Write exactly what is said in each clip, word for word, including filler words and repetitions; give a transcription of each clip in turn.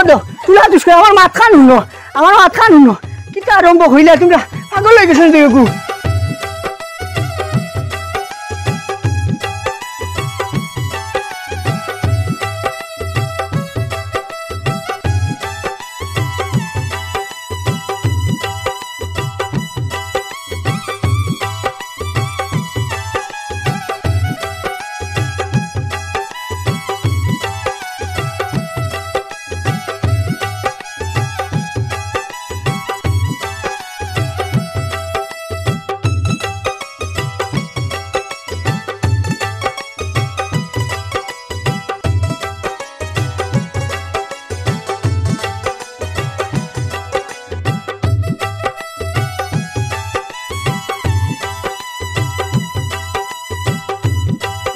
দাও, তুলা দুষ্কর, আমার মাতখান হুনো, আমার মাতখান হুনো। কিতা আরম্ভ করিলায় তুমরা? পাগল অই গেছো নি দেখো।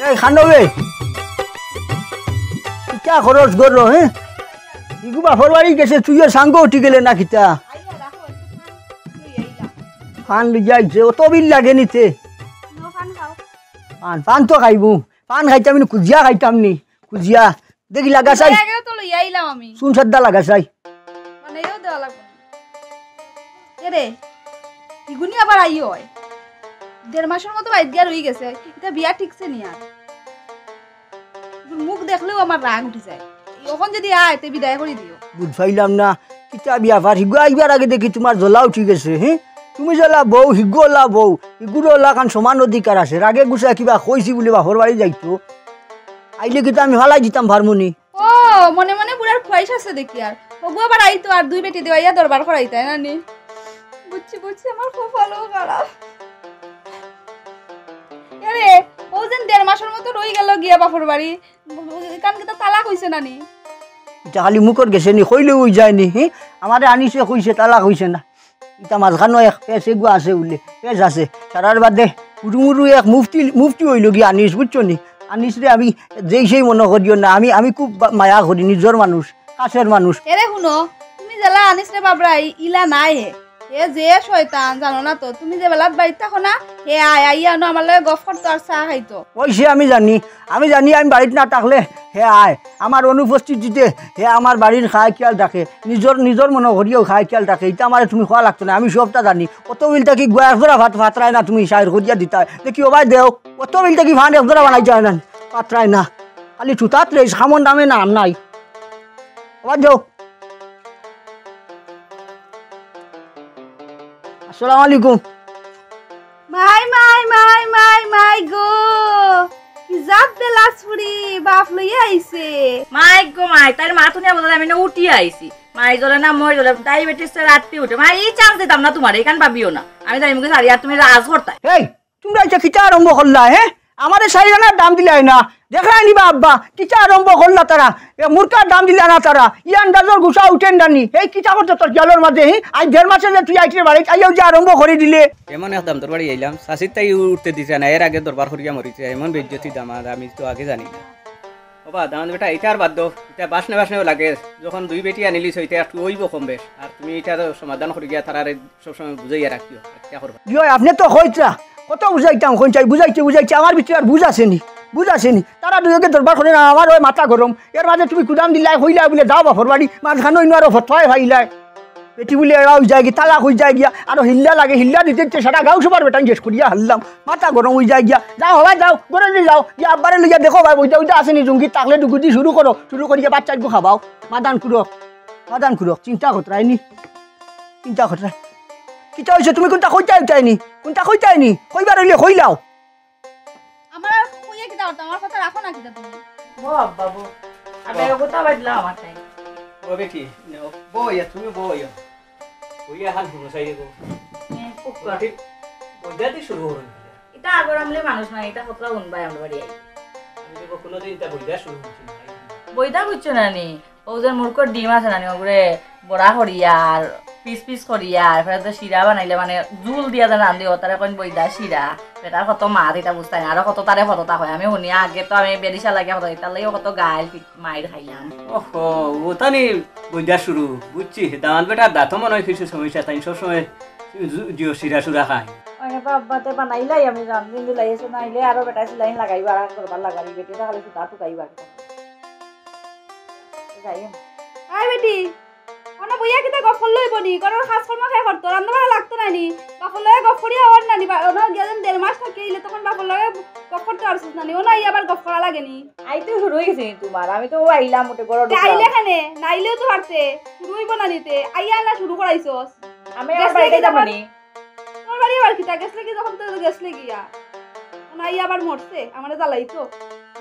এই খানো বে, কিতা খরচ করো, হে? ইগু বাপর বাড়ি গেছে, তুইও সাঙ্গ উঠি গেলে না কিতা? ফান লইয়া আইছে, অত বিল লাগে নিতে। ফান, ফান তো খাইবো। ফান খাইতাম নি, কুজিয়া খাইতাম নি, কুজিয়া। দেখি লাগা চাই। আগেও তো লইয়া আইলাম আমি। চুন সাদ্দা লাগা চাই। মানে, এও দেওয়া লাগবো না। এ রে, ইগুনি আবার আইও অয়। দেড় মাসর মতো বাইত গিয়া রই গেছে, ইতা বিয়া ঠিকছে নি আর। ইগুর মুখ দেখলেউ আমার রাগ উঠি যায়। অখন যুদি আয়, তে বিদায় করি দিও। বুঝ পাইলাম না, কিতা বিয়াপার? হিগু আইবার আগে দেখি তুমার জ্বলা উঠি গেছে, হে? তুমি যেলা বউ, হিগু অলা বউ, হিগুরও অলাখান সমান অধিকার আছে। রাগে গুছায় কিবা কইছি বুলি বাপর বাড়ি যাইতো। আইলে কিতা আমি ফালাই দিতাম পারমু নি? ও, মনে মনে বুড়ার খুয়াইশ আছে দেখি আর। হগু আবার আইতো আর দুই বেটি দেওয়াইয়া দরবার করাইতায় না নি? বুঝছি, বুঝছি, আমার কপালও খারাপ। এরে, অউ যেন দেড় মাসর মতো রই গেল গিয়া বাপর বাড়ি। ইখান কিতা তালাক অইছে না নি? ইটা খালি মুখর গেছে নি, কইলেউ অই যায় নি, হি? আমারে আনিসে কইছে তালাক অইছে না। ইতা মাঝখানো এক পেজ এগু আছে বুলে, পেজ আছে। সারার বাদে হুরুমুরু এক মুফতি, মুফতি অইলো গি আনিস, বুঝছো নি? আনিসরে আমি যেই সেই মনো করিও না, আমি, আমি খুব বা-, মায়া করি, নিজর মানুষ, কাছের মানুষ। এরে হুনো, তুমি যেলা আনিসরে বাবরায়, ইলা নায় হে। হে যে শয়তান, জানো না তো? তুমি যে বেলাত বাড়িত থাকো না, হে আয়, আইয়া অনো আমার লগে গফ করতো আর চা খাইতো। অইছে আমি জানি, আমি জানি আমি বাড়িত না থাকলে হে আয়। আমার অনুপস্থিতিতে হে আমার বাড়ির খায় খিয়াল রাখে, নিজর, নিজর মনো করিয়াউ খায় খিয়াল রাখে। ইতা আমারে তুমি কওয়া লাগতো না, আমি সবটা জানি। অত বিল থাকি গুয়া এক জোড়া ভাত পাতরায় না তুমি সাইর করিয়া দিতায়। দেখি ও ভাই দেও, অত বিল থাকি ফান এক জোড়া বানাই যায় না, পাতরায় না। খালি চুতাত লেইস, খামন দামে নাম নাই। ও ভাই দেও। আসসালামু আলাইকুম। মাই, মাই, মাই, মাই, মাই গো, কি জাত বেলাস ফুড়ি, বাপ লইয়া আইছে। মাই গো মাই, তাইর মা তুনিয়া বদলে আমি না উঠিয়া আইছি। মাই জ্বলে না মই জ্বলে, ডায়াবেটিসে রাত্তি উঠে। মাই, ই চান্স দিতাম না তুমারে, ইখান ভাবিও না। আমি জানি মুখে সারি আর তুমি রাজ করতায়। এই, তুমরা ইটা কিতা আরম্ভ করলায়, হে? আমারে চাইর আনার দাম দিলায় না। দেখরায় নি বা আব্বা, কিতা আরম্ভ করলা তারা? এ মুরকার দাম দিলা না তারা। ই আন্দাজর গুছা উঠের না নি। এই কিতা করতে তোর গেলর মাঝে, হি? আইজ দেড় মাসে যে তুই আইছরে বাড়িত, আইয়াউ যে আরম্ভ করি দিলে। এমন এক দাম তোর বাড়ি আইলাম, চাচির তাই উঠতে দিছে না, এর আগে দরবার করিয়া মরিছে, এমন বেইজ্জতি দামাদ, আমি তো আগে জানি না। ও বা, দামাদ বেটা, ইটা আর বাদ দেও, ইটা বাসনে বাসনেও লাগে। যখন দুই বেটি আনিলিছো, ইটা একটু অইবো কম বেশ, আর তুমি ইটা তো সমাধান করি গিয়া তারারে সবসময় বুঝাইয়া রাখিও, ইটা করবা। ইয়ো, আপনে তো কইতরা, কত বুঝাইতাম, কইন চাই, বুঝাইতে, বুঝাইতে আমার ভিতরে আর বুঝ আছে নি, বুঝ আছে নি। তারা দুইওগে দরবার করে না, আমার অউ মাথা গরম। এর মাঝে তুমি কুদাম দিলায়, কইলায় বুলে, "যাও বাপর বাড়ি", মাঝখানো ইনো আরো ফতোয়ায় পাইলায়। বেটি বুলে এরা অই যায় গি, তালাক অই যায় গিয়া, আরো হিল্লা লাগে, হিল্লা দিতে দিতে সারা গাঁও সবার বেটাইন শেষ করিয়া হারলাম। মাথা গরম অই যায় গিয়া, যাও হবায় যাও, ঘরো দি যাও, গিয়া আব্বারে লইয়া দেখো ভাই, বইদা উইদা আছে নি জুঙ্গি, থাকলে দুগুদি শুরু করো, শুরু করিয়া বাচ্চাইগু খাবাও। মাদান কুরক, মাদান কুরক, চিন্তা করতরায় নি। চিন্তা কররা। কিতা অইছে? তুমি কুনটা কইতায় উঠায় নি? কুনটা কইতায় নি? কইবার অইলে কইলাও। আমার আর কইয়া কিতা করতাম? আমার কথা রাখো না কিতা তুমি? বউ আব্বা, বউ। আর বউ। বেগো তো আবার দিলাম আমার তাই। ও বেটি, নেও। বউ ইয়া, তুমি বউ ইয়া। বউ ইয়া হান হুনো চাই দেখো। হ্যাঁ, খুব কর। ঠিক বইদা দি শুরু করুন। ইতা আগর আমলে মানুষ না, ইতা কতটা হুনবায় আমরা বাড়ি আই। আমি দেখো কোনোদিন ইতা বইদা শুরু করছি না। বইদা বুঝছো না নি? অউ যে মুরগর ডিম আছে না নি, অগুরে বড়া করিয়া আর পিস পিস করিয়া আর ফের তো শিরা বানাইলে মানে জুল দিয়া যে রান্ধি, অতারে কইন বইদা শিরা। বেটার কত মাত ইতা বুঝতায় না, আরো কত তারে কততা কয়। আমি হুনি আগে তো আমি বেরিশা লাগে কত, ইতার লাগি কত গাইল পি-, মাইর খাইলাম। ওহো, অতা নি বইদা শুরু, বুঝছি। দামান বেটার দাঁতও মনে হয় কিছু সমস্যা, তাই সবসময় জু-, জিও শিরা সুরা খায়। ওই বাবা, তে বানাইলাই আমি রান্ধি দিলাই, এসে না আইলে আরো বেটা সিলাই লাগাইবা, আর করবার লাগাই, বেটি খালি সুতা টুকাইবা। যাই আমি। আই বেটি, অনো বইয়া কিতা গফ করলে অইবো নি? ঘরর কাজকর্ম কে করতো, রান্দা বাড়া লাগতো না নি? বাপর লগে গফ করিয়া অর না নি? বা-, অনো গিয়া যেন দেড় মাস থাকি আইলে তখন বাপর লগে গফ করতে পারছস না নি? অনো আইয়া আবার গফ করা লাগে নি? আই তো শুরু অই গেছে নি তুমার, আমি তো আইলাম উঠে ঘরো তে ঢুকলাম। আইলে কেনে? না আইলেও তো পারতে, শুরু অইবো না নি তে? আইয়া না শুরু করাইছস। আমি আমার গেছ বাড়িত লাগি যাইতাম না তখন? নি? তোর বাড়ি আবার কিতা? গেছ লাগি যখন তো গেছ লাগি ইয়া। অনো আইয়া আবার মরছে, আমারে জ্বালাইতো।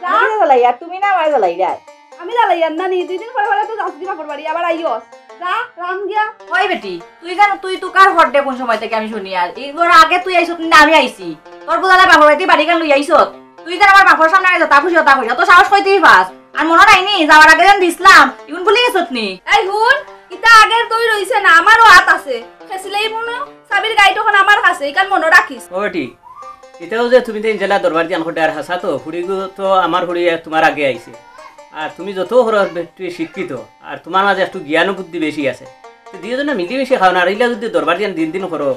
যা। আমি কিতা জ্বালাই? আর তুমি না আমারে জ্বালাইরায়। আমি জ্বালাইয়ার না নি, দুই দিন পরে পরে তো যাস গি বাপর বাড়ি, আবার আইয়স। যা, রান গিয়া। ওই বেটি, তুই জানো, তুই তো কার হড্ডে কোন সময় থাকি আমি শুনি আর? এর আগে তুই আইছত না আমি আইছি? তোর বুঝালে বাপর বাড়িত বাড়ি গান লই আইছত? তুই জানো আমার বাপর সামনে আইছত, তা খুশি, তা খুশি, অত সাহস কই তুই পাস? আর মনো নাই নি, যাওয়ার আগে যেন দিছলাম, ইগুন ভুলি গেছত নি? এই হুন, ইতা আগের দই রইছে না, আমারও আত আছে। খেছিলেই মনো, চাবির গাইট অখন আমার কাছে, ইখান মনো রাখিস। ও বেটি, ইতাও যে তুমি তাইন যেলা দরবার দিয়ান কররায় আর হাছা তো, ফুড়িগু তো আমার ফুড়ি তুমার আগে আইছে। আর তুমি যত করো বেটি শিক্ষিত, আর তুমার মাঝে একটু জ্ঞান ও বুদ্ধি বেশি আছে। তে দুইওজনে মিলিমিশি খাও না, আর ইলা যুদি দরবার দিয়ান দিন দিন করো,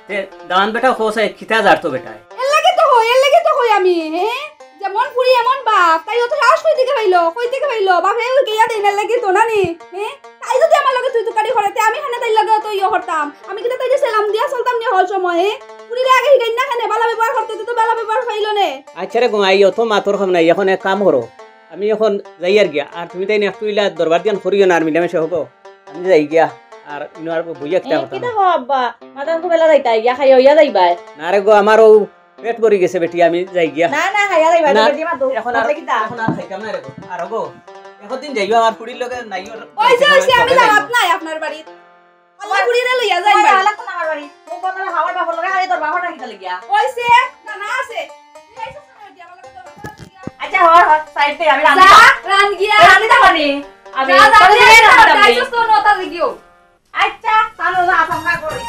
তে দামান বেটা খোসা কিতা জারতো বেটায়। এর লাগি তো কই, এর লাগি তো কই আমি, হে? যেমন ফুড়ি এমন বাপ, তাই অত সাহস কই থাকি পাইলো, কই থাকি পাইলো? বাপে ওই গিয়া দেইন এর লাগি তো না নি, হে? তাই যুদি আমার লগে তুই তুকারি করে, তে আমি কেনে তাইর লগে অত ইয়ে করতাম? আমি কিতা তাইরে সালাম দিয়া চলতাম নি হল সময়, হে? ফুড়িরে আগে হিকাইন না কেনে, বালা ব্যবহার করতে, তুই তো বালা ব্যবহার পাইলো নে। আচ্ছা রে গো, আই অত মাতর কাম নাই, অখন এক কাম করো, আমি অখন যাইয়ার গিয়া, আর তুমি তাইন একটু ইলা দরবার দিয়ান করিও না, আর মিলামিশা হবো, আমি যাই গিয়া, আর ইনো আর বইয়া কিতা এ, করতাম? কিতা কও আব্বা? মাতান তো বেলা যাইতা, গিয়া খাইয়া অইয়া যাইবায়। না রে গো, আমার অউ পেট ভরি গেছে বেটি, আমি যাই গিয়া। না, না, খাইয়া যাইবা, না, তুমি বেটি মাতো। অখন আর, বদলে কিতা? অখন আর খাইতাম না রে গো। আর গো, একদিন যাইবা আমার ফুড়ির লগে নাই ওর। ওই যে, ওই যে, আমি যাওয়াত নাই আপনার বাড়িত। খালি ফুড়িরে লইয়া যাইবা। লাগতো না আমার বাড়ি। ও বদলে আমার বাপর লগে খালি তোর বাপর রাখিতে লাগিয়া। ওই যে, না, না আছে। তুই আইছস না বেটি, আমার লগে তোর বাপর রাখিতে লাগিয়া। আচ্ছা, হর, হর, সাইড দে, আমি রান্ধি যা, খাই। রান গিয়া। আমি রান্ধি খাই। আমি যা, যা, তোর যা, লগে যা, রান্ধি যা, খাই। আইছস তো নটা লাগিও। আচ্ছা, তাহলে ওরা আশঙ্কা করি।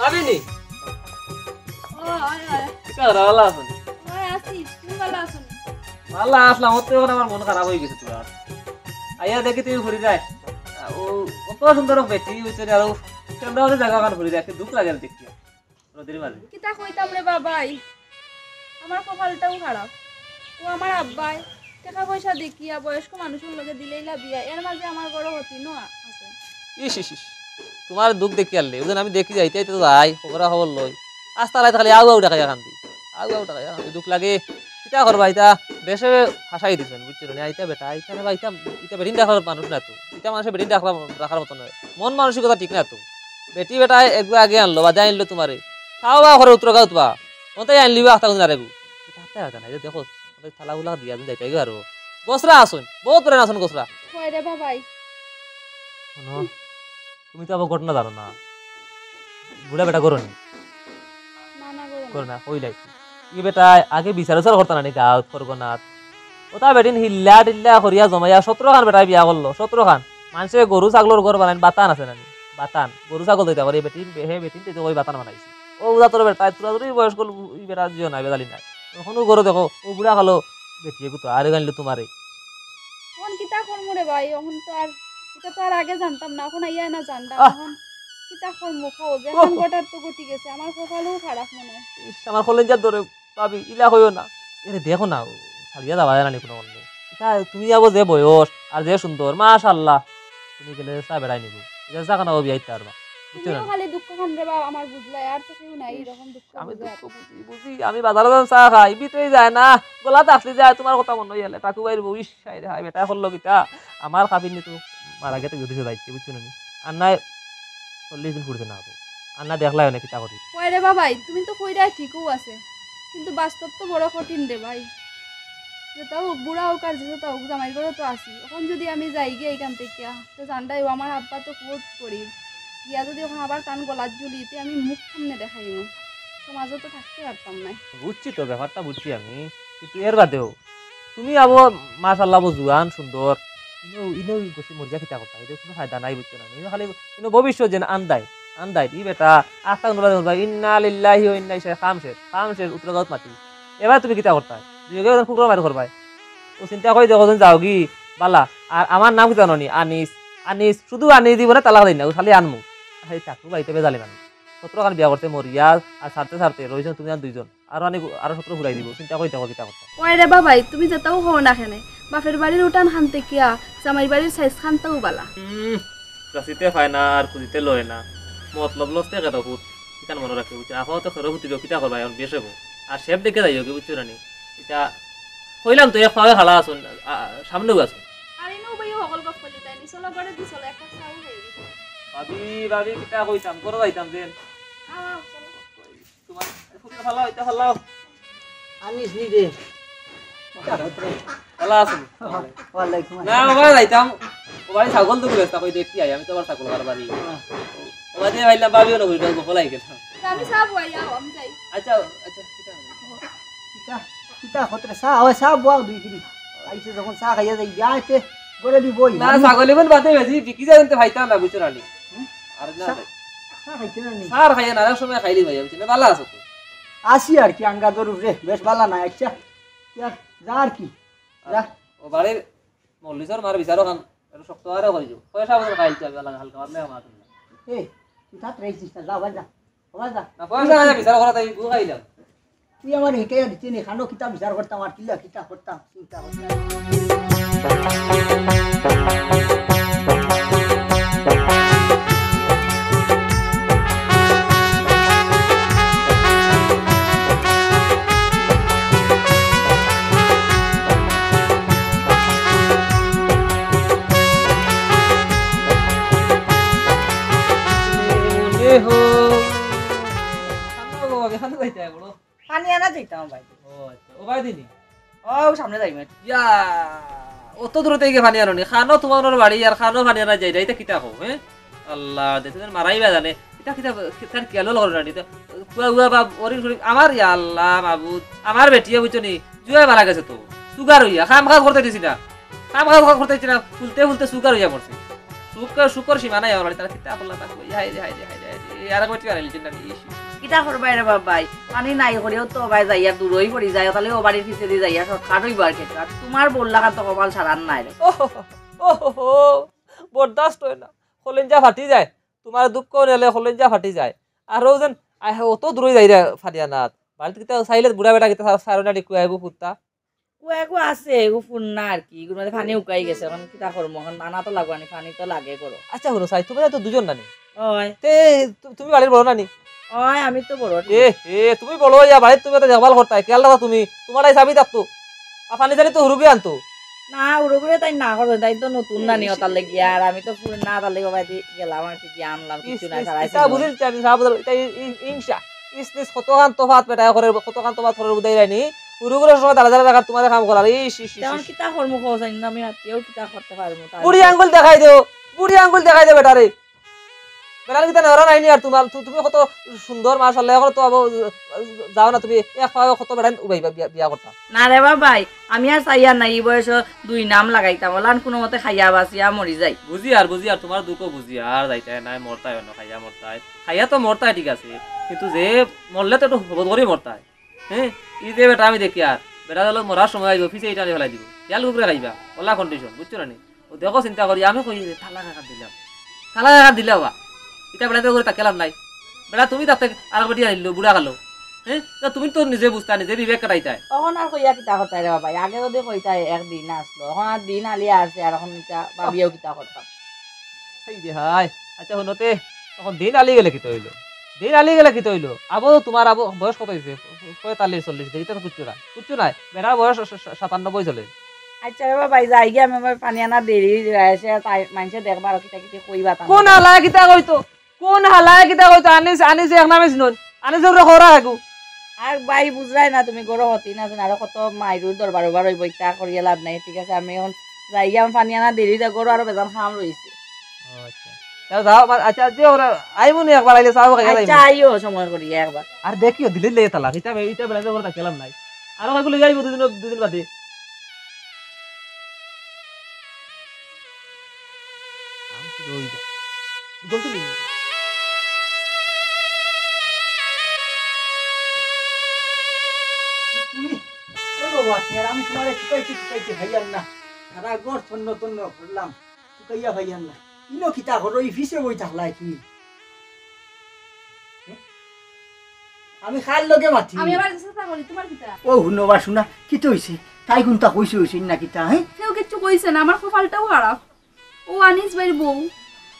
ভাবিনি? ও, হয়, হয়। কিতা ওরা ভালা আছইন? হয়, আছি। তুমি ভালা আছো নি? ভালা আছলাম, অত অখন আমার মন খারাপ অই গেছে তুমার। আইয়া দেখি তুমি ফুরি যাও। ও, অত সুন্দর বেটি অইছে রে, আর ও কেমনে অত জাগা খান ফুরি যাও, একটু দুখ লাগে দেখি। রোদের মাঝে। কিতা কইতাম রে বাবাই, আমার কপালটাও খারাপ। ও আমার আব্বায় টেকা পয়সা দেখিয়া বয়স্ক মানুষর লগে দিলাইলা বিয়া, এর মাঝে আমার বড় ক্ষতি নয়া আছে। ইস, ইস, ইস। তুমার দুখ দেখি আনলে, বুঝলেন, আমি দেখি যাইতে যাইতে তো যাই, খবরা খবর লই। আস্তা রাইত খালি আউ আউ ডাকাইয়া কান্দি। আউ আউ ডাকাইয়া কান্দি, দুখ লাগে। কিতা করবা, ইতা দেশে ফাঁসাই দিছইন, বুঝছো নি? ইতা বেটা, ইতা না বা, ইতা, ইতা বেটিন রাখার মানুষ না তো। ইতা মানুষে বেটিন রাখার, রাখার মতো নায়। মন মানসিকতা ঠিক না তো। বেটি বেটায় একবার আগে আনলো, বাদে আনলো তুমারে। তাও বা করে উত্তর গাউত বা। অন্তাই আনলি বা আখতা কুন জানে গু। ইতা হাতে হাতে নাই, দেখো। অন্তাই তালা উলা দিয়া দিন যাইতাই গো আরো। গছরা আছইন, বউত বেটাইন আছইন গছরা। কই রে বাবাই? হুনো, তুমি তো আবার ঘটনা জানো না। বুড়া বেটা করো নি? না, না, করো না। করো না, কইলাই। ই বেটায় আগে বিচার উচার করতা না নি গাউত, পরগনাত। ওটা বেটিন হিল্লা টিল্লা করিয়া জমাইয়া সতেরো খান বেটায় বিয়া করলো, সতেরো খান। মানষে গরু ছাগলর ঘর বানাইন, বাতান আছে না নি? বাতান। গরু ছাগল দিতা পারে, বেটিন, হে বেটিন তো ওই বাতান বানাইছে। ও উদা তোর বেটায়, তোরা তোর বয়স করলো, ই বেটা জিও নাই, বেজালি নাই। অখনও ঘরো দেখো, ও বুড়া কালো বেটি এগু তো আরে গাইল তুমারে। অখন কিতা করমু রে ভাই, অখন তো আর, ইতা তো আর আগে জানতাম না, অখন আইয়া না জানলাম, আহ! অখন কিতা করমু কও, যেখান ওহ! ঘটার তো ঘটি গেছে, আমার কপালও খারাপ মনে হয়। ইস, আমার কলিজার ধরে, ভাবি, ইলা কইও না। এরে দেখো না, ও, ছাড়িয়া যাওয়া যায় না নি কোনো কারণে। ইতা তুমি যাবো যে বয়স, আর যে সুন্দর, মাশাআল্লাহ। তুমি গেলে চা বেড়াই নিবো। ইতা চা খানা ও বিয়া ইতা আর মা। বুঝছো না? তুমিও খালি দুঃখ খান রে বাবা, আমার বুঝলাই, আর তো কেউ নাই ইস, এরকম দুঃখ আমি বুঝে দুঃখ আর। বুঝি, বুঝি, আমি বাজারো যান চা খাই, ভিতরে যায় না, গলা থাকতে যায়, তুমার কথা মনে হইলে, টাকু বাইর বউ, ইস, হায় রে হায়, বেটা করলো কিতা? আমার কাবিন তো মারা গেছে, গেছে যাইছে, বুঝছো না নি? আর নাই চল্লিশ দিন ফুরছে না আপু। আর না দেখলাই অনেক কিতা করি। কয় রে বাবাই, তুমি তো কইরায় ঠিকও আছে, কিন্তু বাস্তব তো বড় কঠিন রে ভাই। যেটা হোক, বুড়া হোক আর যেটা হোক, জামাইর ঘরো তো আছি। অখন যদি আমি যাই গিয়া ইখান থাকিয়া, তো জানরায় ও আমার আব্বা তো বহুত গরিব। গিয়া যদি অখন আবার তান গলাত ঝুলি, তে আমি মুখ কেমনে দেখাইমু? সমাজো তো থাকতে পারতাম নায়। বুঝছি তো, ব্যাপারটা বুঝছি আমি, কিন্তু এর বাদেও তুমি আবো মাশাআল্লাহ আবো জুয়ান সুন্দর, ইনো, ইনো গেছি মরিয়া কিতা কথা, ইনো কুনু ফায়দা নাই, বুঝছো না? ইনো খালি, ইনো ভবিষ্যৎ যেন আন্দাইর, আন্দাইর। ই বেটা, আস্তা কুনু বাদে বলবা, "ইন্না লিল্লাহি ওয়া ইন্না ইলাইহি রাজিউন", কাম শেষ, কাম শেষ, উত্তর গাউত মাটি। এবার তুমি কিতা করতায়? দুই একে ফুকরা মারি করবায়। অউ চিন্তা করি দেখো যেন যাওগি, বালা। আর আমার নাম কিতা জানো নি? আনিস। আনিস, শুধু আনিস দিবো না, তালাক দেই না, অউ খালি আনমু। এই ঠাকুর বাড়িতে বেজালি মানুষ। সতরো খান বিয়া করছে মরিয়া, আর ছাড়তে ছাড়তে রইছইন তুমি আর দুইজন। আরো আনি, আরো সতরো ঘুরাই দিবো, চিন্তা করি দেখো কিতা করতা। ওই রে বাবাই, তুমি যেতাউ কও না কেনে, বাপের বাড়ির উঠান খান থাকিয়া জামাইর বাড়ির সাইজ খানটাউ বালা। হুম, যাচিতে পায় না আর খুঁজিতে লয় না, মতলব লস্তে কেতা ফুট, ইখান মনো রাখে বুঝছো। আপাতত খেরো ফুটিল কিতা করবা, এখন বেশ হইব। আর শেপ দেখে যাইও কি বুঝছো রানি, ইটা কইলাম তো এক পাওয়ে খাড়া আছইন, আ, সামনেও আছইন। আর ইনো ভাই হকল গপ করলি তাই নি, চলো ঘরে দি চলো, একটা চাও খাই দি। ভাবি, ভাবি, কিতা কইতাম, ঘরো যাইতাম যেন। আও, আও, চলো। তোমার ফুটে ফালাও, ইটা ফালাও। আনিস নি রে। ভালা আছো? ওয়ালাইকুম না, আসসালাম। ওবা যাইতাম। ওবারে ছাগল তো গুলো কই দেখি আই, আমি তো আবার ছাগল কারবারি। হ্যাঁ। ওবা দিয়ে ভাইলাম, ভাবিও না, ওইটা গোপলাই গেলাম। আমি চা বওয়াই, আও, আমি যাই। আচ্ছা, আচ্ছা, ঠিক আছে। কিতা, কিতা হতরে চা, ওই চা বওয়াও দুই কিরি। আইছে যখন চা খাইয়া যাই, যা আইতে ঘরে দি বই। না, আমি ছাগল ইবন বাদে বেশি বিকি যায়, কিন্তু খাইতাম না, বুঝছো রানি? হুম? আর না চা, ভাই। চা খাইতে না নি? চা আর খাইয়া না, অনেক সময় খাইলি ভাই, বুঝছো না? ভালা আছো তো? আছি আর কি, আঙ্গা জরুর রে, বেশ ভালা না, আচ্ছা। ইয়ার, যা আর কি, যা। ও বাড়ির মল্লিসর মার বিচারও খান, একটু শক্ত আরে করিও। পয়সা বদল খাইল তুই, আমি হালকা মারলে আমার তুমি। এ, তুই থাক রে, চিন্তা, যা, ভাই, যা। ও ভাই, যা। না, পয়সা না, বিচার করা তাই, গু খাইলাম। তুই আমার হেঁটে আর দিতে নি, খানো কিতা বিচার করতাম, আর কিলা কিতা করতাম, চিন্তা করতাম। মনে হয়। খানো গো, আমি খানো যাইতে বড়। পানি আনা যাইতাম ভাই। ও আচ্ছা, ও ভাই দিনি। ও সামনে যাই মেট। ইয়া, অত দূর থেকে পানি আনো নি? খানো তোমার বাড়ি আর খানো পানি আনা যাই, এটা কিতা কও, হ্যাঁ? আল্লাহ, দেখতে যেন মারাই বা জানে। এটা কিতা, তার খেয়ালও করে না, এটা কুয়া উয়া বা ওরিন শরীফ, আমার ইয়া আল্লাহ মাবুদ, আমার বেটিয়ে বুঝছো নি? জুয়ায় মারা গেছে তো, সুগার হইয়া, কাম কাজ করতে দিছি না, কাম কাজ করতে দিছি না, ফুলতে ফুলতে সুগার হইয়া পড়ছে। সুখ, সুখর সীমা নাই আমার বাড়ি, তারা কিতা করলা তা কই, হায় রে, হায় রে, হায় রে, হায় রে, আর বেটি আর ইলিশ না, ইশ। কিতা করবায় রে বাবাই, পানি নাই করিও তো ভাই যাইয়া দূরই পড়ি যায়, তাহলে ও বাড়ির পিছে দি যাইয়া শর্টকাট হইব আর কিতা। আর তোমার বউর লাখান তো কপাল সারার নাই রে। ও হো হো, ও হো হো, বরদাস্ত হয় না, কলিঞ্জা ফাটি যায়, তোমার দুঃখ নিলে কলিঞ্জা ফাটি যায়। আর ও যেন, আয়, অত দূরে যাই রে ফারিয়া নাথ, বাড়িতে কিতা চাইলে বুড়া বেটা কিতা সারো না, ডিকু আইব পুত্তা। কুয়া কুয়া আছে, এগু ফুন্না আর কি, এগুর মাঝে পানি উকাই গেছে, এখন কিতা করমু, এখন আনা তো লাগবো নি, পানি তো লাগে করো। আচ্ছা, হুনো চাই, তুমি তো দুজন নানি। ওই। তে, তু-, তুমি বাড়ির বড় নানি? ওই, আমি তো বড়। এ, এ, তুমি বড় ইয়া বাড়িত তুমি তো দেখভাল করতায়, খেয়াল রাখো তুমি, তোমার এই চাবি থাকতো। আর পানি জানি তো হুরুগে আনতো। না, হুরুগুরে তাই না করো, তাই তো নতুন নানি, ওটার লাগি, আর আমি তো ফুন্না, তার লাগি বাবা দি গেলাম আর কি, গিয়া আনলাম, ইস, কিছু না, ইস, সারাই ইটা ছিল। বুঝিল চাই, আমি সারা বদল, ইটা ই-, ই-, হিংসা। ইস, ইস, কতখান তফাত বেটায় করে, কতখান তফাত করে বুঝাই যায়নি। হুরুগুরে সময় দাঁড়া দাঁড়া রাখার তোমার কাম করার। ইস, ইস, ইস, তেমন ইস। কিতা কর্ম খোঁজ না, আমি আত্মীয় কিতা করতে পারবো, তার বুড়ি আঙ্গুল দেখাই দেও, বুড়ি আঙ্গুল দেখাই দেও বেটারে। বেটার কিতা নেওরা নাইনি আর তোমার, তু-, তুমি কত সুন্দর, মাশাআল্লাহ, এখন তো আবার যাও না তুমি, এক পাও কত বেটায় উবাইবা বিয়া, বিয়া করতা। না রে বাবাই, আমি আর চাইয়ার না, ই বয়সো দুই নাম লাগাইতাম, ওলান কোনো মতে খাইয়া বাঁচিয়া মরি যাই। বুঝিয়ার, বুঝিয়ার, তোমার দুঃখ বুঝিয়ার, যাইতায় নাই, মরতায় অন্য, খাইয়া মরতায়। খাইয়া তো মরতায় ঠিক আছে, কিন্তু যে মরলে তো একটু হবদ করেই মরতায়। হ্যাঁ, ই যে বেটা আমি দেখিয়ার, বেটা গেল মরার সময় আইব, পিছে ইটা আনি ফেলাই দিব। ইয়াল কুকুরে খাইবা, ওলা কন্ডিশন, বুঝছো না নি? ও দেখো চিন্তা করি, আমি কই রে, তালাক এখান দিলাম। তালাক এখান দিলে বাবা, ইটা বেটাতে করে তাকে লাভ নাই। বেটা তুমি তাতে আর বেটি আনিল, বুড়া গেল। হ্যাঁ, না তুমি তো নিজে বুঝতা, নিজে বিবেক কাটাইতায়। তখন আর কইয়া কিতা করতায় রে বাবা, আগে যদি কইতায় একদিন আসলো, এখন আর দিন আলিয়া আছে, আর এখন ইটা ভাবিয়াও কিতা করতাম। এই যে হায়, আচ্ছা হুনো তে, তখন দিন আলি গেলে কিতা অইলো? দিন আলি গেলে কিতা অইলো? আবো তোমার আবো বয়স কত অইছে? পঁয়তাল্লিশ, চল্লিশ, দেখি তো কিচ্ছু না, কিচ্ছু নাই। বেটার বয়স স-, স-, সাতানব্বই চলে। আচ্ছা রে বাবা, যাই গিয়া, আমি আমার পানি আনা দেরি অই যায়, সে তাই মানষে দেখবা আর কিতা কিতা কইবা তা কোন না। হালায় কিতা কইতো? কোন হালায় কিতা কইতো? আনিস, আনিস এক নামে চিনন। আনিস ওরে খরা হাগু। আর ভাই বুঝরায় না তুমি, গরো হতি না, আরো কত মাইরুর দরবার ওবার অইব, ইতা করিয়া লাভ নাই, ঠিক আছে? আমি এখন যাই গিয়া, আমি পানি আনা দেরি অই যায়, গরো আরো বেজান কাম রইছে। ও আচ্ছা। যাও, যাও, মা-, আচ্ছা, যে ওরা আইমু নি একবার, আইলে চা খাইয়া আচ্ছা, যাইমু। আইও সময় করিয়া একবার। আর দেখিও, দিলে লে তালা, ইটা বে-, ইটা বেলা তো ওরা খেলাম নাই। আরো কয়গুলো লই আইবো দুদিন, দুদিন বাদে। ও আত্মীয়, আমি তোমারে শুকাইতে শুকাইতে খাইয়ার না, সারা ঘর তন্ন তন্ন করলাম, শুকাইয়া খাইয়ার না। ইনো কিতা করো, ই ফিসে বই থাকলাই কি? আমি কার লগে মাতি? আমি আবার চেষ্টা করি, তোমার কিতা? ও হুনো বা শুনা, কিতা হইছে? তাই কোনটা কইছে হইছে না কিতা, হ্যাঁ? কেউ কিচ্ছু কইছে না, আমার কপালটাও খারাপ। ও আনিস ভাইর বউ,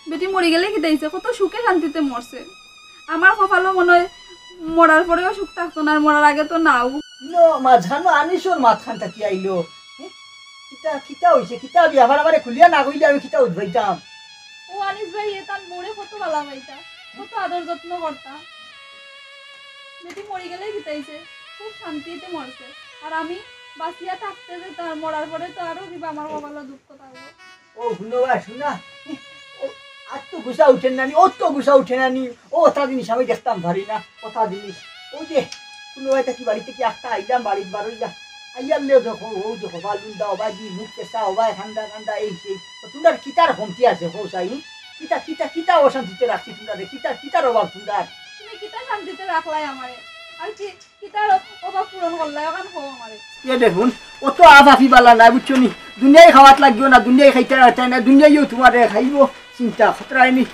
বেটি মরি গেলে কিতা হইছে? কত সুখে শান্তিতে মরছে। আমার কপালও মনে হয় মরার পরেও সুখ থাকতো না, আর মরার আগে তো নাও। ইনো মাঝখানো আনিসর মাতখান থাকি আইলো। হ্যাঁ? কিতা, কিতা হইছে? কিতা ব্যাপার আমারে খুলিয়া না কইলে আমি কিতা উঠবাইতাম? ও আনিস ভাই, এ তান বউরে কত ভালা পাইতা, কত আদর যত্ন করতা। বেটি মরি গেলে কিতা হইছে? খুব শান্তিতে মরছে। আর আমি বাঁচিয়া থাকতে যে তার মরার পরে তো আরো কিবা আমার কপালো দুঃখ থাকবো। ও হুনো বা শুনা, ও আর তো গুছা উঠে না নি, ও তো গুছা উঠে না নি, ও ওটা জিনিস আমি দেখতাম পারি না, ওটা জিনিস। ওই যে কোনো একটা কি বাড়িতে কি একটা আইলাম, বাড়ির বারইয়া আইয়ার লে দেখো, ও দেখো, বালুন দা, ওবা দি মুখ কেসা, ওবা খান্দা খান্দা, এই সেই। তো তোমরার কিতার কমতি আছে, কও চাই? কিতা, কিতা, কিতা অশান্তিতে রাখছি তোমরা রে? কিতা, কিতার অভাব তোমরা? তুমি কিতা শান্তিতে রাখলাই আমারে? আর কি, কিতার অভাব পূরণ করলাই? ওখান কও আমারে। এ দেখুন, ও তো আফাফি বালা নাই, বুঝছো নি? দুনিয়াই খাওয়াত লাগিও না, দুনিয়াই খাইতে রাখতে না, দুনিয়াইও তোমারে খাইবো। চিন্তা খতরায় নি।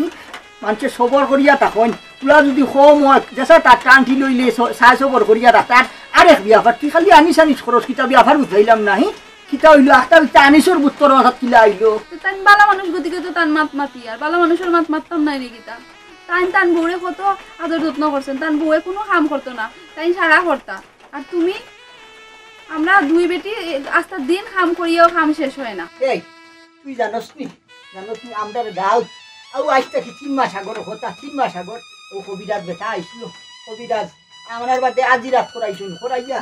মানষে সবর করিয়া থাকইন। তুলা যদি কম হয়, যেসা তার টানটি লইলে স-, সায় সবর করিয়া রাখ। তার আরেক ব্যাপার, তুই খালি আনিস আনিস খরচ, কিতা ব্যাপার বুঝাইলাম না, হি? কিতা হইলো? আখতা বিকতা আনিসর বুত্তর অর্থাৎ কিলা হইলো? তো তাইন বালা মানুষ গতিকে তো তান মাত মাতি, আর বালা মানুষর মাত মাততাম নাই নি কিতা? তাইন তান বউরে কত আদর যত্ন করছেন, তান বউয়ে কোনো কাম করতো না, তাইন সারা করতা। আর তুমি, আমরা দুই বেটি এ, আস্তা দিন কাম করিয়াও কাম শেষ হয় না। এই, তুই জানোস নি, জানোস নি, আমরার গাঁও, আউ আইজ থাকি তিন মাস আগর কথা, তিন মাস আগর, ও কবিরাজ বেটা আইছিল, কবিরাজ আমরার বাদে আজি রাত করাইছইন, করাইয়া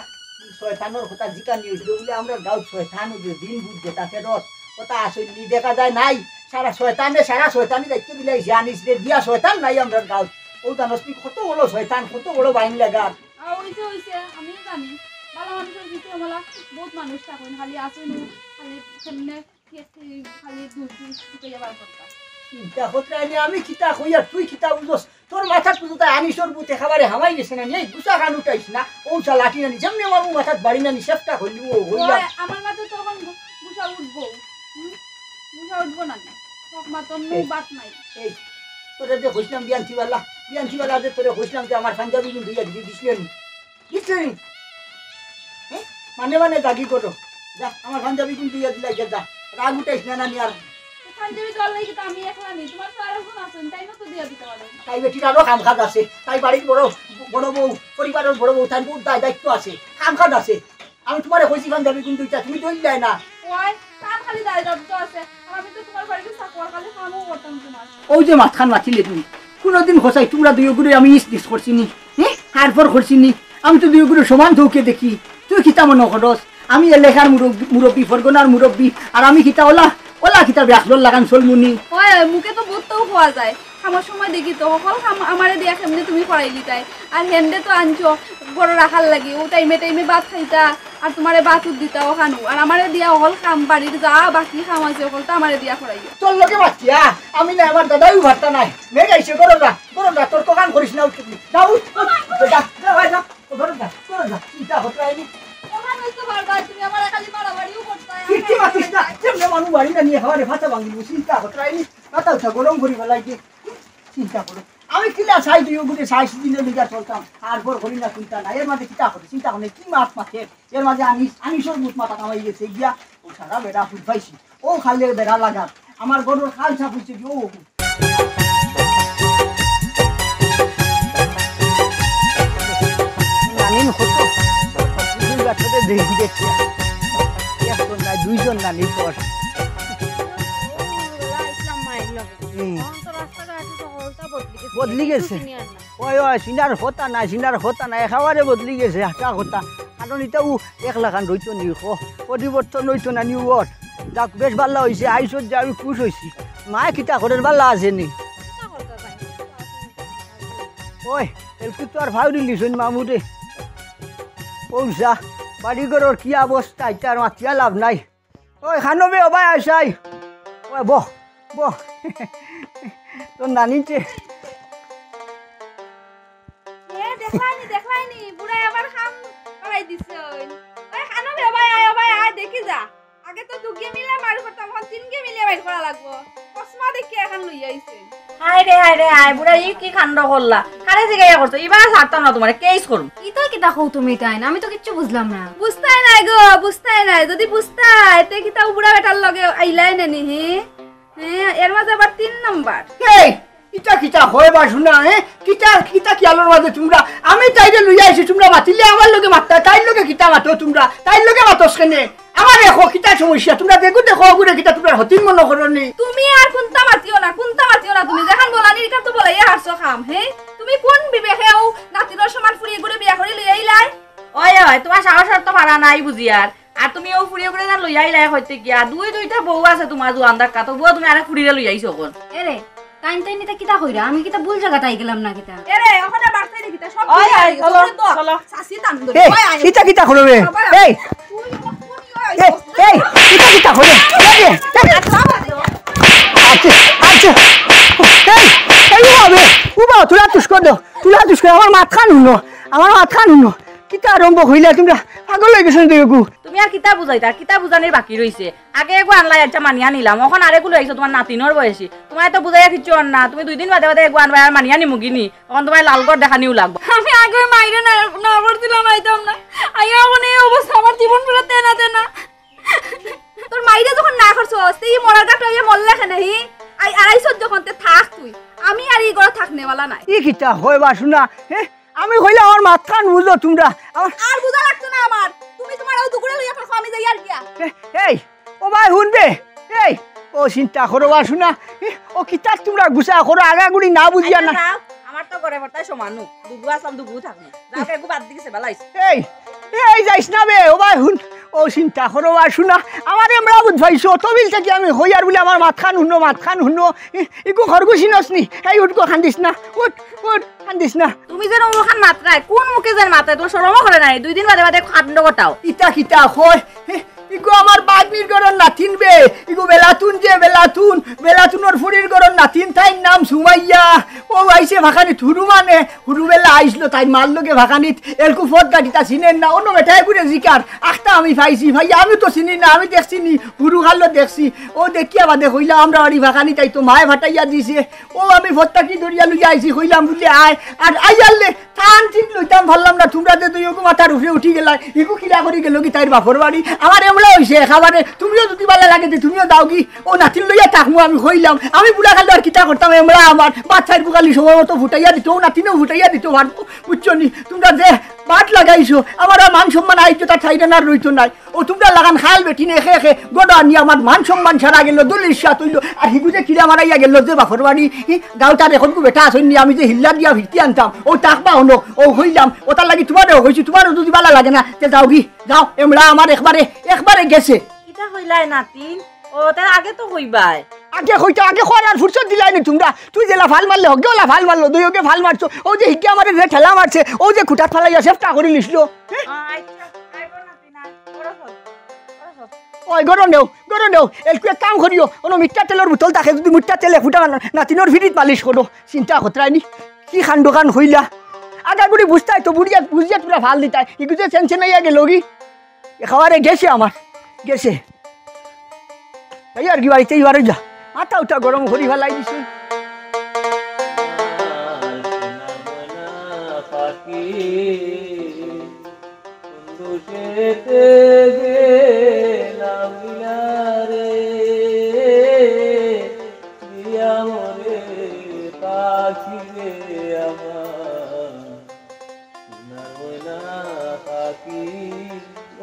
শয়তানর কথা জিকানি হইছিল, বলে আমরার গাঁও শয়তান, ওই যে দিন বুঝ যেটা ফেরত, কথা আসইনি, দেখা যায় নাই, সারা শয়তানে, সারা শয়তানি দায়িত্ব দিলাইছে, আনিস রে দিয়া শয়তান নাই আমরার গাঁও। ও জানোস নি, কত বড় শয়তান, কত বড় বাইন লাগার। আর ওই যে, ওই যে, আমিও জানি, বালা মানুষর ভিতরে মেলা বহুত মানুষ থাকইন, খালি আসইন, খালি কেমনে, কে, কে, খালি দুষ, দুষ, দুষ, দুষ, বার করতা। চিন্তা করতে আইনি, আমি কিতা কই আর তুই কিতা বুঝস? তোর মাথাত তো তাই আনিসর বুতে খাবারে হামাই গেছে না, নেই গুছা খান উঠাইস না, ও চা লাঠি নানি, যেমনি আমার মাথাত বাড়ি নানি, সেফটা করলি ও হইলাম। ওই, আমার মাথাত তো এখন গু-, গুছা উঠবো, হুম? গুছা উঠবো না নি? হক মাতন নু এই, বাত নাই। এই, তোরে যে কইছিলাম বিয়ান থিবালা, বিয়ান থিবালা যে তোরে কইছিলাম যে আমার পাঞ্জাবি কিন্তু ইয়া দিবি, দিছিস নি? দিছিস নি? হ্যাঁ? মানে মানে দাগি করো। যা, আমার পাঞ্জাবি কিন্তু ইয়া দিলাই, যা, যা। রাগ উঠাইস না, নানি আর। তো পাঞ্জাবি তো আল্লাহ কিন্তু আমি একলা নেই, তোমার তো আরো জন আছেন, তাই না তো দিয়া দিতে পারেন। তাই বেটির আরো কাম কাজ আছে, তাই বাড়ির বড়, বড় বউ, পরিবারের বড় বউ, তাই বহুত দায় দায়িত্ব আছে, কাম কাজ আছে। আমি তোমারে কইছি পাঞ্জাবি কিন্তু ইটা তুমি দইল দেয় না। ওই, তার খালি দায় দায়িত্ব আছে, আর আমি তো তোমার বাড়িতে চাকর, খালি কামও করতাম তোমার। ওই যে মাতখান মাতিলে তুমি, কোনোদিন কও চাই তোমরা দুইওগুরে আমি ইস দিস করছি নি, হ্যাঁ? হারফর করছি নি? আমি তো দুইওগুরে সমান চউখে দেখি। তুই কিতা মনো করস? আমি এলাকার মুরব্বি, মুরব্বি, ফরগনার মুরব্বি, আর আমি কিতা ওলা, ওলা কিতা বেআক্কলর লাখান চলমু নি? হয়, হয়, মুখে তো বহুত তো কওয়া যায়। কামর সময় দেখি তো, হকল কাম আমারে দিয়া কেমনে তুমি করাইলিতায়। আর হেনরে তো আনছো, ঘরো রাখার লাগি, ও টাইমে টাইমে ভাত খাইতা, আর তোমারে ভাত উঠ দিতা অখানউ। আর আমারে দিয়া হকল কাম, বাড়ির যা বাকি কাম আছে, হকলতা আমারে দিয়া করাইও। তোর লগে মাতিয়া, আমি না, আমার দাদাইও ভাতটা নাই। মেঘ আইছে, ঘরো যা, ঘরো যা, তোর কখান করিস না, উঠবি। যা, উঠ, উঠ, যা, যা, ভাই, যা, ঘরো যা, ঘরো যা, চিন্তা করতে হয়নি। ওখানে তো বারবার তুমি আমারে খালি মারামারিও করতায়। কিচ্ছু মাতিস না, কেমনে মানুষ বাড়ি না নিয়ে খাওয়ারে ফাঁসা ভাঙিব, চিন্তা করতে হয়নি। মাথা উঠা গরম করি বেলাই যে, চিন্তা করো। আমি কিলা চাই দুইওগুরে চাইছি দিনে লিগা চলতাম, আর বড় করি না চিন্তা না। এর মাঝে কিতা করে, চিন্তা করে কি মাছ মাছের, এর মাঝে আনিস, আনিসর মুখ মাথা কামাই গেছে গিয়া, ও সারা বেড়া ফুল পাইছি, ও খালে বেড়া লাগার, আমার গরুর খাল সাপ হইছে গিয়া, ও নানিন কত, দুই বাচ্চাদের দেখি দেখি, একজন নাই, দুইজন নানি তোর। ইসলাম মায়ের লগে। হুম। এখন তো রাস্তাঘাট তো হকলতা বদলি গেছে। বদলি গেছে। কিচ্ছু চিনি আর না। ওই, ওই, চিনার কথা নাই, চিনার কথা নাই, একেবারে বদলি গেছে, হাঁটা কথা। কারণ ইটা ও এক লাখান রইতো নি, ক-, পরিবর্তন হইতো না নি ওর। যাক, বেশ ভালা হইছে, আইসত যে আমি খুশ হইছি। মায়ে কিতা করের, ভালা আছে নি? কিতা করতা ভাই? ওই, একটু তো আর ফাউরি লিছইন মামুরে। পৌঁছা, বাড়ি ঘরর কি অবস্থা, ইটা আর মাতিয়া লাভ নাই। ওই, খানো বে, ও ভাই, আইসাই। ওই, বহ, বহ। তোর নানিতে। এ, দেখলাইনি, দেখলাইনি, বুড়ায় আবার কাম করাই দিছে ওই। ওই, কানো রে ভাই, আয়, ও ভাই, আয়, দেখি যা। আগে তো দুগিয়ে মিলে মার করতাম, এখন তিনগিয়ে মিলে মার করা লাগবো। চশমা দেখি এখন লইয়া আইছে। হায় রে, হায় রে, হায়, বুড়া, ই কি কাণ্ড করলা? কারে জিগাইয়া করছো? ইবার ছাড়তাম না তুমারে, কেস করমু। ইতা কিতা কও তুমি তাইন? আমি তো কিচ্ছু বুঝলাম না। বুঝতায় নায় গো, বুঝতায় নায়। যদি বুঝতায়, তে কিতা ও বুড়া বেটার লগে আইলায় নে নি, হি? হ্যাঁ, এর মাঝে আবার তিন নাম্বার। এই, ইতা কিতা কয় বাসুনা, হে? কিতা, কিতা খিয়ালর মাঝে তুমরা? আমি তাইরে লইয়া আইছি, তুমরা মাতিলে আমার লগে মাততায়, তাইর লগে কিতা মাতো তুমরা? তাইর লগে মাতস কেনে? আমারে কও, কিতা সমস্যা? তুমরা যেগু দেখো, ওগুরে কিতা তুমরার হতিন মনো করো নি? তুমি আর কুন্তা মাতিও না, কুন্তা মাতিও না তুমি। যেখান বলানির ইখান তো বলাইয়া হারছো কাম, হে? তুমি কুন বিবেকে অউ নাতিনর সমান ফুড়ি এগুরে বিয়া করি লইয়া আইলায়? ওই, ওই, তুমার সাহসর তো ফাড়া নাই বুঝিয়ার। আর তুমি অউ ফুড়ি এগুরে যেন লইয়া আইলায় কইতে গিয়া, দুই দুইটা বউ আছে তুমার জুয়ান দেখা, তবুও তুমি আরেক ফুড়িরে লইয়া আইছো অখন। এরে, তাইন তাইন ইতা কিতা কইরা? আমি কিতা ভুল জাগাত আইগেলাম না কিতা? এরে, ওখানে বাড়তে রে কিতা? সব ওই, ওই, চলো, চলো। চাচি তান ধরে। এই, ওই, আয়। কিতা কিতা করো রে? বাবা, এই। তুই আমার ফুড়ি অই এই, আইছস। এই, কিতা কিতা করো? এই, এই। আচ্ছা, আচ্ছা। এই, এই, উবা বে, উবা, তুলা তুস কর দেও। তুলা তুস কর, আমার মাতখান হুনো, আমার মাতখান হুনো। কিতা আরম্ভ কইলা তুমরা? পাগল অই গেছো নি দুইগু? তুমি আর কিতা বুঝাইতায়? কিতা বুঝানির বাকি রইছে? আগে এগু আনলায়, আচ্ছা, মানিয়া নিলাম, অখন আরেগু লইছো তুমার নাতিনর বয়সী। তুমায় তো বুঝাইয়া কিচ্ছু অর না, তুমি দুই দিন বাদে বাদে এগু আনবায় আর মানিয়া নিমুগি নি। অখন তুমায় লাল ঘর দেখানিউ লাগবো। আমি আগে মাইরে না, না করছিলাম, আইতাম না। আইয়া অখন এই অবস্থা, আমার জীবন পুরা তেনা তেনা। তোর মাইরে যখন না করছস, তে ই মরার গাটো আইয়া মরলে কেনে হি? আই আড়াইশো যখন তে থাক তুই। আমি আর ই ঘরো থাকনেওয়ালা নায়। ই কিতা কয় বাসুনা? হে? আমি কইলে আমার মাতখান বুঝো তুমরা। আমার আর বুঝা লাগতো না আমার। তুমি তুমার অউ দুগুরে লইয়া থাকো, আমি যাইয়ার গিয়া। এ-, এই, ও ভাই, হুন বে। এই, ও চিন্তা করো বাসুনা। এ, ও কিতা তুমরা গুছা করো, আগাগুড়ি না বুঝিয়া না। আচ্ছা, যাও, আমার তো ঘরে বর্তায় সমানু। দুগু আছলাম, দুগু থাকমু। যাও, এগু বাদ দিছে, বালাইছে। এই, এই যাইস না বে, ও ভাই, হুন। ও চিন্তা করো বাসুনা। আমার এমরা বুঝ পাইছো, তবিল থাকি আমি কইয়ার বুলে আমার মাতখান হুনো, মাতখান হুনো। ই-, ইগু খরগোশ চিনস নি? এই উঠ গো, কান্দিস না। উঠ, উঠ, কান্দিস না। তুমি যেন অখান মাতরায়, কুন মুখে যেন মাতরায়, তুমার শরমও করে না নি? দুই দিন বাদে বাদে কাণ্ড ঘটাও। ইতা কিতা কয়? হে, ইগু আমার বাগনির ঘরর নাতিন বে। ইগু বেলাতুন যে, বেলাতুন, বেলাতুনর ফুড়ির ঘরর নাতিন, তাইর নাম সুমাইয়া। অউ আইছে ফাঁকানিত হুরু মানে, হুরু বেলা আইছলো, তাইর মার লগে ফাঁকানিত, এলকু ফত গাটিতা চিনের না, অনো বেটায় ঘুরে জিকার, আখতা আমি পাইছি, ভাই আমি তো চিনি না, আমি দেখছি নি, হুরু খালো দেখছি, অউ দেখিয়া বাদে কইলা, আমরা বাড়ি ফাঁকানিত আইতো, মায়ে ফাটাইয়া দিছে, অউ আমি ফত থাকি ধরিয়া লইয়া আইছি, কইলাম বুলে আয়, আর আইয়ারলে, টান ঠিক লইতাম পারলাম না, তুমরা যে দুইগু মাথার উপরে উঠি গেলায়, ইগু কিলা করি গেলোগি তাইর বাপর বাড়ি, আমার এমলা অইছে একেবারে, তুমিও যদি বালা লাগে তে তুমিও যাওগি, অউ নাতিন লইয়া থাকমু আমি কইলাম, আমি বুড়া কালে আর কিতা করতাম, এমলা আমার বাচ্চার বুকালি সময় মতো ফুটাইয়া দিত, অউ নাতিনেও ফুটাইয়া দিত পারবো, বুঝছো নি? তুমরা যে বাট লাগাইছো, আমার আর মান সম্মান আইতো তা থাইরে না আর রইতো নায়। অউ তুমরা লাখান খাল বেটিন একে একে গড় আনি আমার মান সম্মান সারা গেলো, দলির সাত অইলো। আর হিগু যে কিলা মারাইয়া গেলো যে বাপর বাড়ি, হি, গাঁওত আর এখনকু বেটা আছইন নি, আমি যে হিল্লা দিয়া ফিরতি আনতাম, অউ থাকবা অনো, অউ কইলাম, অতার লাগি তুমারেও কইছি, তুমারও যদি বালা লাগে না, তে যাওগি, যাও, এমলা আমার একবারে, একবারে গেছে। কিতা কইলায় নাতিন? ও, তে আগে তো কইবায়। আগে কইতো, আগে কওয়ার আর ফুরসত দিলায় নি তুমরা। তুই যেলা ফাল মারলে, হগে অলা ফাল মারলো, দুইওগে ফাল মারছো। অউ যে হিগে আমারে যে ঠেলা মারছে, অউ যে খুটাত ফালাইয়া সেফটা করি নিছলো। হে? আ, আচ্ছা, আইবো না। ওই, গরম নেও, গরম নেও। এলকু এক কাম করিও, অনো মিঠা তেলর বোতল থাকে, যদি মিঠা তেল এক ফুটা না-, নাতিনর ফিরিত মালিশ করো। চিন্তা করতায় নি, কি কাণ্ডখান কইলা। আগাগুড়ি বুঝতায় তো, বুঝিয়া, বুঝিয়া তুমরা ফাল দিতায়। ইগু যে সেনসেনাইয়া গেলোগি। একেবারে গেছে আমার, গেছে। এই আর কি বাড়িত, এই বাড়িত যা। মাথা উঠা গরম করি ফালাই দিছে।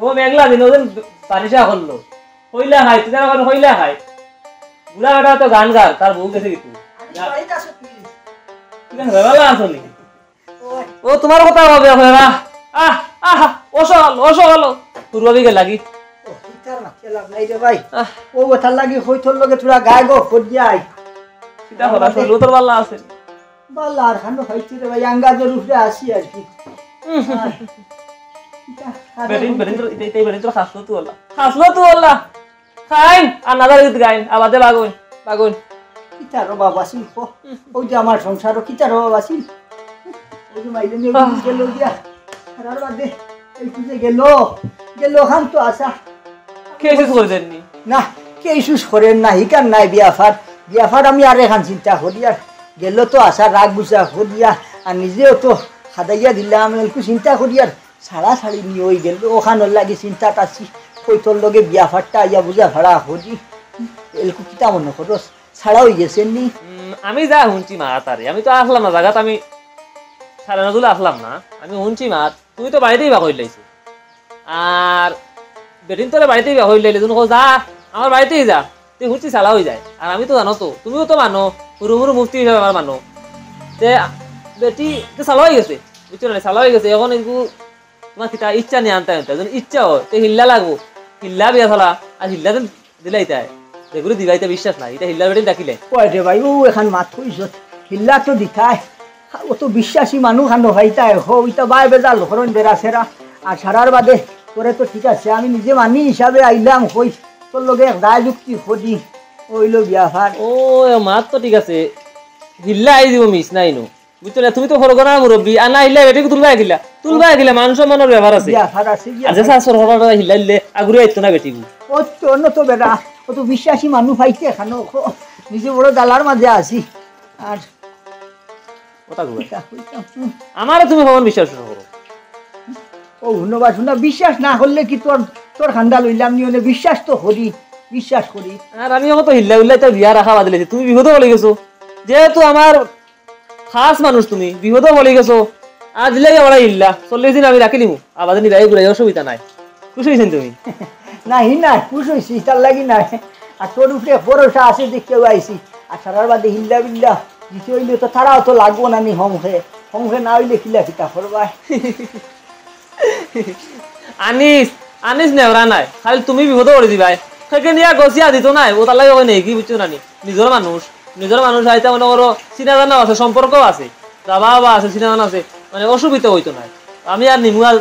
ও মেঘলা দিন, ওদিন বারিশা করলো। কইলা খাই, তুই তারা কইলা খাই। বুড়া বেটা তো গান গার, তার বউ গেছে কিন্তু। তুই গান গাওয়ালা আছো নি? ও তুমার কথা হবে, হবে না। আহ, আহ, অসল, অসল। তোর ভাবি গেল লাগি। ও, ইতার মাঝে লাভ নাই রে ভাই। আহ। ও কথার লাগি কই তোর লগে তোরা গায়ে গো, ফোট যাই। কিতা কথা, শরীর তোর ভালা আছে? বালা আর খানো খাইছি রে ভাই, আঙ্গাজের উপরে আসি আর কি। উম। আর ইতা, আর বেটিন, এখন বেটিন তোর, ইতা, ইতা বেটিন তোর খাসলো তুই আল্লাহ। খাসলো তুই আল্লাহ। খাইন, আর নাজার গীত গাইন, আবাদে বাগইন, বাগইন। কিতা রে বাবা আছিল, ক? ওই যে আমার সংসারও কিতা রে বাবা আছিল? ওই যে মাইলে নিয়ে আহ। গেল গিয়া। আর আর বাদে, এই কি যে গেল? গেল অখান তো আশা। কেউ ইস্যুস করি দেননি? না, কেউ ইস্যুস করের না, হিকার নায় বিয়াফার। বিয়াফার আমি আর এখান চিন্তা করিয়ার। গেল তো আশা রাগ গুছা করিয়া, আর নিজেও তো খাদাইয়া দিলাম, এলকু চিন্তা করিয়ার। ছাড়া ছাড়ি নি অই গেল, অখানর লাগি চিন্তাত আছি। কই তোর লগে বিয়াফারটা আইয়া বুঝা ফাড়া করি। এলকু কিতা মনো করস? ছাড়া অই গেছে নি? উম, আমি যা হুনছি মাত আরে, আমি তো আছলাম না জাগাত, আমি সারা নজুল আছলাম না। আমি হুনছি মাত, তুমি তো বাড়িতেই বা কইলাইছো। আর বেটিন তোরে বাড়িতেই বা কইলাইলে, তুমি কও, "যা, আমার বাড়িতেই যা।" তুই হুনছি ছাড়া অই যায়। আর আমি তো জানো তো, তুমিও তো মানো, হুরু হুরু মুফতি হিসাবে আমার মানো। তে বেটি তো ছাড়া অই গেছে, বুঝছো না? ছাড়া অই গেছে। এখন এগু তোমার কিতা ইচ্ছা নিয়ে আনতে আনতে, যদি ইচ্ছা হয়, তে হিল্লা লাগবো, হিল্লা বিয়া ছাড়া, আর হিল্লা দিন দিলাইতায়, যেগুলো দিবাইতে বিশ্বাস নাই, এটা হিল্লা বেটিন ডাকিলে। কয় রে ভাই, ও এখান মাত কইছ, হিল্লা তো দিতায়, ও তো বিশ্বাসী মানুষ খানো ভাইতায়, হো, ইটা বায় বেজাল, হরণ বেড়া সেরা, আর সারার বাদে করে তো ঠিক আছে, আমি নিজে মানি হিসাবে আইলাম, কই, তোর লগে এক দায় যুক্তি করি, অইলো বিয়াফার। ও, এ মাত তো ঠিক আছে, হিল্লা আই দিব মিস নাই নু। বুঝছো না, তুমি তো ফরগনার মুরব্বী, আর না হিল্লা বেটিগু তুলবা কিলা, তুলবা কিলা, মান সম্মানর ব্যাপার আছে। বিয়াফার আছে, আর যে বিয়াফার। শাশুর হবার হিল্লা দিলে আগুরে আইতো না বেটিগু। ও তো অন্য তো বেটা, ও তো বিশ্বাসী মানুষ পাইতে খানো, নিজে বড় জ্বালার মাঝে আছি। আর কথা কই? কিতা কইতাম? হুম। আমারে তুমি কখন বিশ্বাস করো? ও ধন্যবাদ, শুনা, বিশ্বাস না করলে কি তোর, তোর খান্দা লইলাম নি, মানে বিশ্বাস তো করি, বিশ্বাস করি। আর আমি এখন তো হিল্লা উল্লা তো বিয়া রাখা বাদ দিলাইছি, তুমি বিপদে পড়ি গেছো। যেহেতু আমার খাস মানুষ তুমি, বিপদে পড়ি গেছো। আর দিলে কি আমরা হিল্লা, চল্লিশ দিন আমি রাখি নিমু, আবার নিবাই ঘুরাই, অসুবিধা নাই। খুশি অইছেন তুমি? না, হি না, খুশ অইছি, তার লাগি না। আর তোর উপরে ভরসা আছে যে কেউ আইছি। আর সারার বাদে হিল্লা বিল্লা দিতে অইলে তো তারাও তো লাগবো না নি হংসে। হংসে না অইলে কিলা কিতা করবায়? আনিস, আনিস নেওরা নাই, খালি তুমি বিপদে পড়ি দিবায়। সেকে নিয়া গছিয়া দিত নাই, ও তার লাগি অয় নাই কি, বুঝছো না নি? নিজর মানুষ, নিজর মানুষ আইতা মনে করো, চিনা জানা আছে, সম্পর্ক আছে, বাবা আছে, চিনা জানা আছে, মানে অসুবিধা অইতো নাই। আমি আর নিমু আর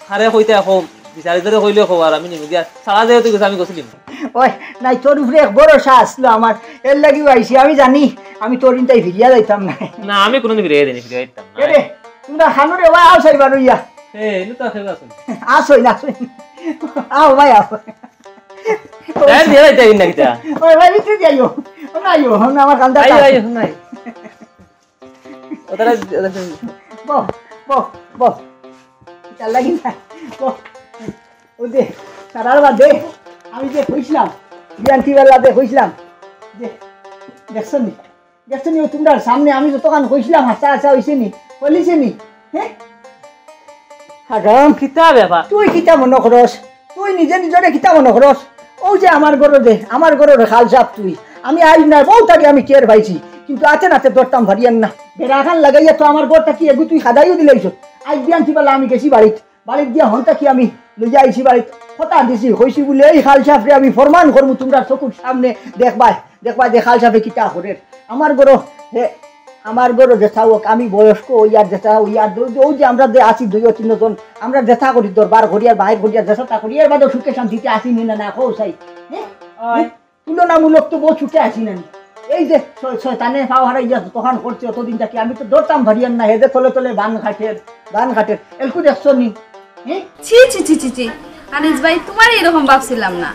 খারে কইতে এখন, বিচারিতরে কইলে খবর, আমি নিমু গিয়া, সারা যেহেতু গেছে, আমি গছিলিমু। ওই, নাই, তোর উপরে এক ভরসা আসলো আমার, এর লাগিও আইছি, আমি জানি, আমি তোর ইনতাই ফিরিয়া যাইতাম না। না, আমি কোনোদিন ফিরিয়া যাইতাম না। এ রে, তোমরা খানো রে, ওই আও সাইবা রইয়া। এ, এনে তো আছে, আছে। আসই না, আসই। আও ভাই, আও। তাই দিয়ে যাইতে দিন না কিতা? ওই ভাই, ভিতরে যাইও। ও না, আইও, ও না, আমার কান্দা আইও, আইও, নাই। ওতারা, ওতারা বহ, বহ, বহ। চাল লাগি না। বহ। ওই যে, তারার বাদে আমি যে কইছিলাম, বিয়ান্তি বেলা যে কইছিলাম, যে, দেখছো নি? দেখছো নি, ও তোমরার সামনে আমি যতখান কইছিলাম, হাছা হাছা অইছে নি? কইলিছে নি? হ্যাঁ? হারাম। কিতা ব্যাপার? তুই কিতা মনো করস? তুই নিজে নিজরে কিতা মনো করস? ও যে আমার ঘরো দে, আমার ঘরো রে খাল সাপ তুই। আমি আইজ না, বউত আগে আমি টের পাইছি। কিন্তু আতে নাতে ধরতাম পারিয়ার না। বেড়াখান লাগাইয়া তো আমার ঘর থাকি এগু তুই খাদাইও দিলাইছ। আইজ বিয়ান্তি বেলা আমি গেছি বাড়িত। বাড়িত গিয়া হন থাকি আমি লইয়া আইছি বাড়িত। কথা দিছি, কইছি বুলে, "এই খাল সাপরে আমি ফরমান করমু তোমরার চকুর সামনে দেখবায়, দেখবায় যে খাল সাপে কিতা করের।" আমার ঘরো, হে, আমার ঘরো যেতা হোক, আমি বয়স্ক অইয়ার যেতা অইয়ার, ও যে আমরা যে আছি দুইও তিনজন, আমরা যেতা করি দরবার করিয়ার বাইর করিয়ার যেতা করিয়ার বাদে সুখে শান্তিতে আছি নি না, না, কও চাই। হ্যাঁ? অয়। হ্যাঁ? তুলনামূলক তো বউত সুখে আছি না নি। এই যে শয়-, শয়তানে পাও হারাইয়া যতখান করছে অতদিন থাকি আমি তো ধরতাম পারিয়ার না, হেদে তলে তলে বান কাটের, বান কাটের। এলকু দেখছো নি? হ্যাঁ? ছি, ছি, ছি, ছি, ছি। আনিস ভাই, তোমারে এরকম ভাবছিলাম না।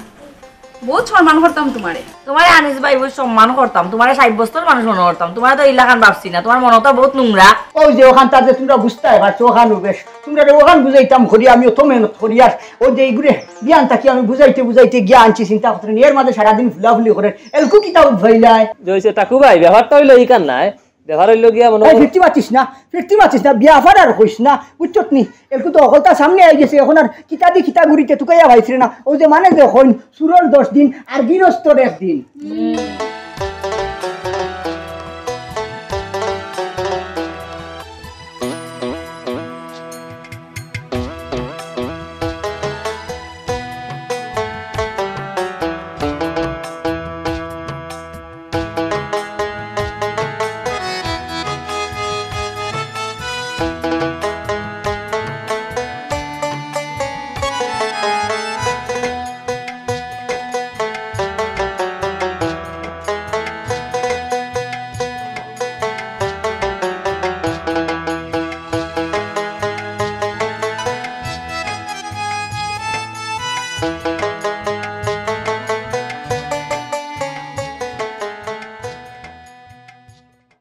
বউত সম্মান করতাম তোমারে। তোমারে আনিস ভাই বউত সম্মান করতাম, তোমারে ষাইট বছর মানুষ মনো করতাম, তোমারে তো ইলাখান ভাবছি না, তোমার মনটা বউত নোংরা। ওই যে ওখান তাতে তোমরা বুঝতায় পারছো, ওখান বেশ। তোমরারে ওখান বুঝাইতাম করি, আমি অত মেহনত করি, আর ওই যে এইগুরে বিয়ান থাকি আমি বুঝাইতে বুঝাইতে গিয়া আনছি, চিন্তা করতে নি, এর মাঝে সারাদিন ফুলাফুলি করে, এলকু কিতা উদ্ভাইলায়। যে হইছে টাকু ভাই, ব্যাপারটা অইলো ইখান নায়, ব্যাপার অইলো গিয়া মনে এই করো ফিরতি মাতিস না, ফিরতি মাতিস না, বিয়াফার আর কইস না, বুঝছত নি? এলকু তো হকলতা সামনে আই গেছে, এখন আর কিতা দি কিতা ঘুরিতে তুকাইয়া পাইছে না। ও যে মানে যে হইন, চুরর দশ দিন আর গিরস্তর এক দিন।